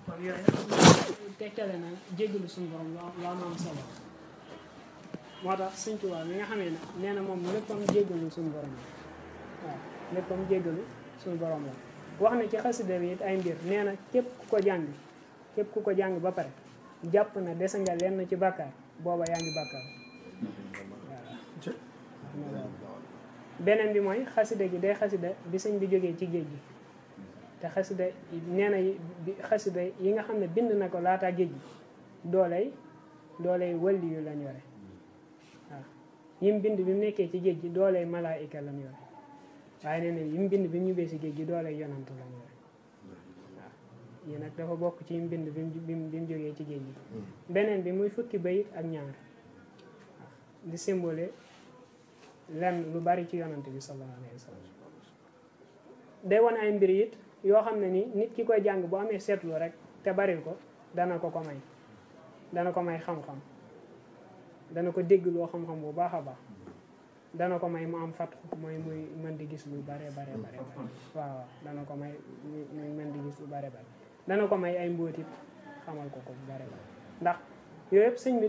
kon yooyu tegtale na jéggalu suñu borom lu am solo moo tax Sëñ Tuubaa mi nga xamee ne nee na moom léppam jéggalu suñu borom la waaw léppam jéggalu suñu borom la wax na ci xasida bi it ay mbir nee na képp ku ko jàng ba pare jàpp na dese nga lenn ci bàkkaar booba yaa ngi bàkkaar waaw beneen bi mooy xasida gi day xasida bi sëñ bi jógee ci géej gi te xasida nee na xasida yi nga xam ne bind na ko laataa géej gi dooley wàlli yu lañ yore waaw yim bind bi mu nekkee ci géej gi dooley malaayika lañ yore waaye nee na yim bind bi mu ñibbee si géej gi dooley yonant lañ yore waaw yi nag dafa bokk ci yim bind bi mu jógee ci géej gi beneen bi muy fukki bayit ak ñaar waaw di symbole lenn lu bari ci yonant bi sallallahu alayhi wa sallam day wane ay mbir it yoo xam ne ni nit ki koy jàng bu amee seetlu rek te baril ko dana ko may xam-xam dana ko dégg loo xam-xam bu baax a baax dana ko may mu am fat mooy muy mën di gis lu bare waaw dana ko may muy mën di gis lu bare dana ko may ay mbóotit xamal ko bu bare ndax yooyu yëpp sëñ bi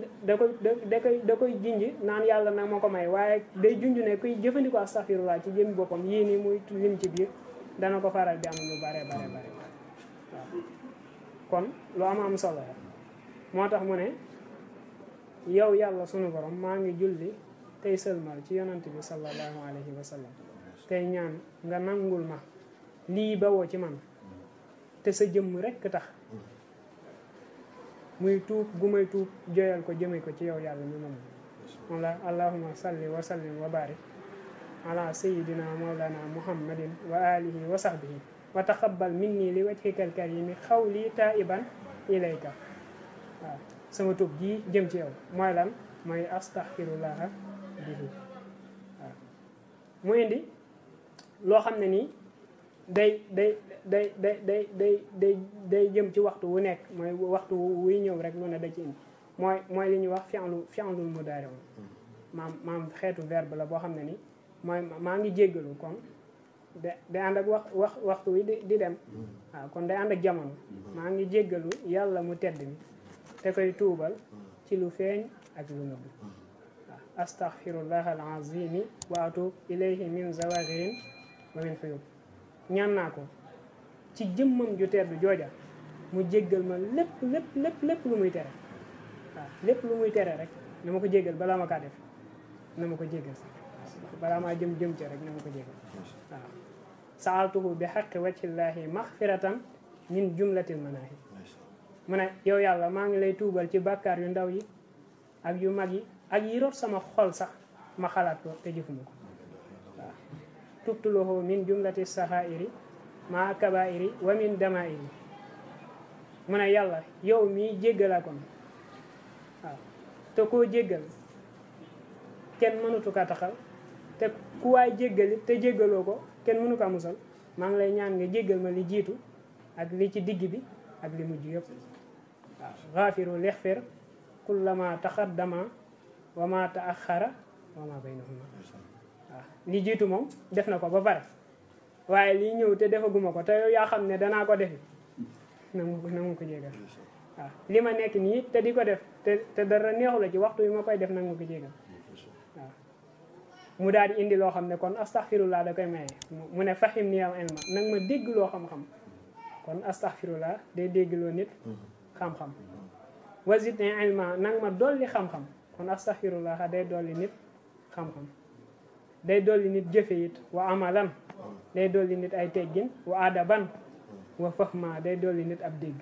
da koy jinji naan yàlla nag moo ko may waaye day junj ne kuy jëfandikoo astaghfirullah ci jëmmi boppam yii nii muy lim ci biir dana ko faral di am lu bare waaw kon lu am solo la moo tax mu ne yow yàlla sunu borom maa ngi julli tey sëlmal ci yonant bi sallallahu alayhi wa sallam tey ñaan nga nangul ma lii bawoo ci man te sa jëmm rekk tax muy tuub gu may tuub joyal ko jëme ko ci yow yàlla ñu moom la allahumma salli wa sallim wa barik ala sayyidina mawlana muhammadin wa alihi wa sahbihi wa taqabbal minni li wajhikal karimi xawli taiban ilayka waaw sama tuub ji jëm ci yow mooy lan mooy astaghfirullaha bihi waaw mu indi loo xam ne nii day jëm ci waxtu wu nekk mooy waxtu wuy ñëw rek lu ne da ci indi mooy li ñuy wax fi'lul mudaari maam xeetu verbe la boo xam ne ni mooy maa ngi jéggalu kon day ànd ak waxtu wi di dem waaw kon day ànd ak jamono maa ngi jéggalu yàlla mu tedd mi te koy tuubal ci lu feeñ ak lu nëbb waaw astaghfirullah al-azimi wa atub ilayhi min zawahirin wa min xuyub ñaan naa ko ci jëmmam ju tedd jooja mu jéggal ma lépp lu muy tere waaw lépp lu muy tere rek na ma ko jéggal balaa ma kaa def na ma ko jéggal balaa maa jëm ci rek na ma ko jéggal waaw saaltuhu bi xaqi wajhillahi maxfiratan min jumlatil manaahi mu ne yow yàlla maa ngi lay tuubal ci bàkkaar yu ndaw yi ak yu mag yi ak yi rot sama xol sax ma xalaat ko te jëfuma ko waaw tubtulahu min jumlati saxaa'iri ma kabaa'iri wa min damaa'iri mu ne yàlla yow mii jéggalaa kon waaw te koo jéggal kenn mënutu ka taxal te ku waay jéggali te jéggaloo ko kenn mënu ko musal maa ngi lay ñaan nga jéggal ma li jiitu ak li ci digg bi ak li mujj yëpp waaw gaafiru lixfir kullama taxaddama wa ma taaxara wa ma baynahuma waaw li jiitu moom def na ko ba pare waaye lii ñëw te defaguma ko te yow yaa xam ne danaa ko defi na mu ko jégal waaw li ma nekk nii te di ko def te dara neexu la ci waxtu bi ma koy def nag ma ko jégal waaw mu daal di indi loo xam ne kon astaghfirullah da koy maye mu ne fahim ni yow ilma nag ma dégg loo xam-xam kon astaghfirullah day déggloo nit xam-xam wazidni ilma nag ma dolli xam-xam kon astaghfirullah day dolli nit xam-xam day dolli nit jëfe it wa amalan day dolli nit ay teggin wa adaban wa fahma day dolli nit ab dégg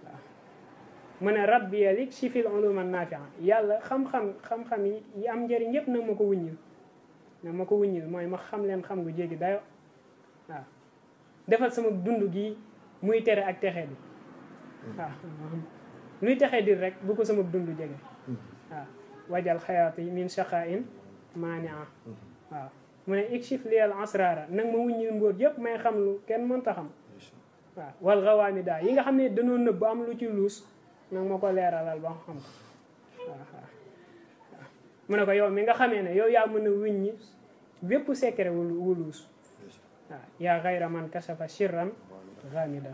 waaw mu ne rabbi yalik sifil uluma nafi'a yàlla xam-xam yi am njëriñ yëpp nag ma ko wuññil mooy ma xam leen xam gu jéggi dayo waaw defal sama dund gi muy tere ak texe bi waaw luy texe di rek bu ko sama dund jege waaw wajal xayaati min shaqa'in maani'a waaw mu ne ikshif liyal asrara nag ma wuññil mbóot yëpp may xam lu kenn mënta xam waaw wal gawaami daa yi nga xam ne danoo nëbb ba am lu ci luus nag ma ko leeralal ba xam ko waaw mu ne ko yow mi nga xamee ne yow yaa mën a wuññi bépp secret wu luus waaw yaa xayra man kasafa shirran ghamida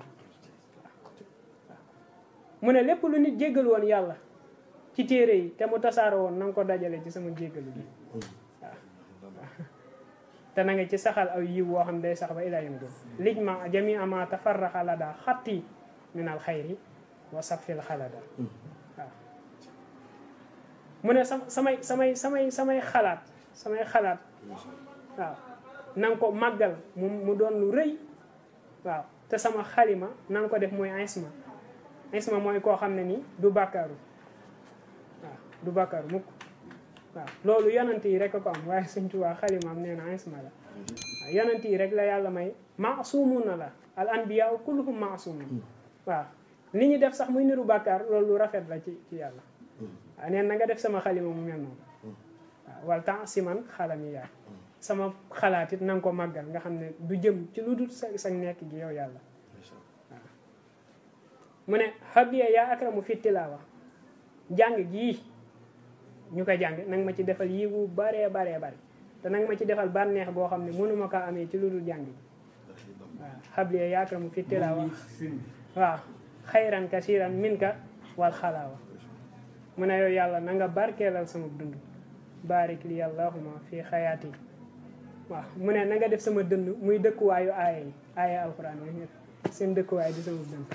mu ne lépp lu nit jéggal woon yàlla ci téere yi te mu tasaaro woon na nga ko dajale ci sama jéggalu bi waaw te na nga ci saxal aw yiw woo xam day sax ba ilaa yawmi din lij ma jami ama tafarraxa la daa xatti min al xayri wa safil xalada waaw mu ne samay xalaat waaw na nga ko màggal mu doon lu rëy waaw te sama xalima na nga ko def mooy isma mooy koo xam ne ni du bàkkaaru waaw du bàkkaaru mukk waaw loolu yonent yi rek a ko am waaye Sëñ Tuubaa xalimaam nee na isma la waaw yonent yi rek la yàlla may maasumun na la al anbiyaa kulluhum maasumun waaw li ñu def sax muy niru bàkkaar loolu lu rafet la ci yàlla waaw neen na nga def sama xalima mu mel noonu waaw wal temps si man xalami yaay sama xalaat it na nga ko màggal nga xam ne du jëm ci lu dul sa nekk gi yow yàlla waaw mu ne habiya yaa akramu fi tilaawa jàng gii ñu ko jàng nanga ma ci defal yiwu baree te nanga ma ci defal bànneex boo xam ne mënuma kaa amee ci lu dul jàng gi waaw habiya yaa akramu fi tilaawa waaw xayran kasiran minka wal xalaawa mu ne yow yàlla na nga barkeelal sama dund barik li allahuma fi xayaati waaw mu ne na nga def sama dënd muy dëkkuwaayu aaya alquran yi seen dëkkuwaay di sama dënd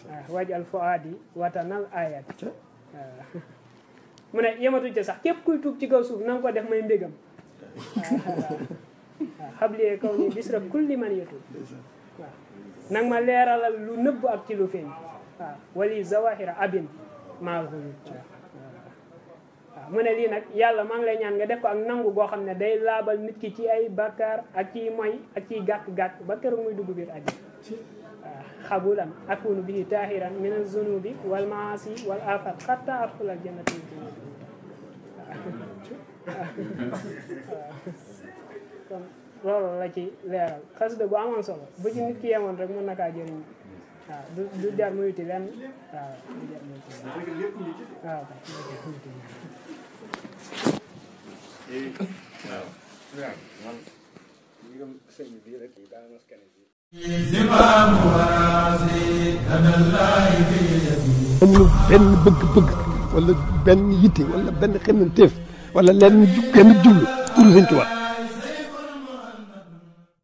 waaw waj al fuaadi watanal ayat waaw mu ne yematu ci sax képp kuy tuub ci kaw suuf na nga ko def may mbégam waaw xablie kaw ni bisra kulli man yatuub waaw nanga ma leeralal lu nëbb ak ci lu feeñ waaw wali zawahira abin maal xuyub waaw mu ne lii nag yàlla maa ngi lay ñaan nga def ko ak nangu goo xam ne day laabal nit ki ci ay bàkkaar ak ciy moy ak ciy gàkk-gàkk ba keroog muy dugg biir àjji waaw xabulan akunu bihi tahiran min az-zunubi wal maasi wal afat xatta adxulal jannata kon loolu la ci leeral xasida bu amoon solo bu ci nit ki yemoon rek mën na kaa jëriñ waaw du jar muy wuti lenn waaw du jar muy wuti waaw amul benn bëgg-bëgg wala benn yitte wala benn xemmanteef wala lenn genn jublu pour Sëñ Tuubaa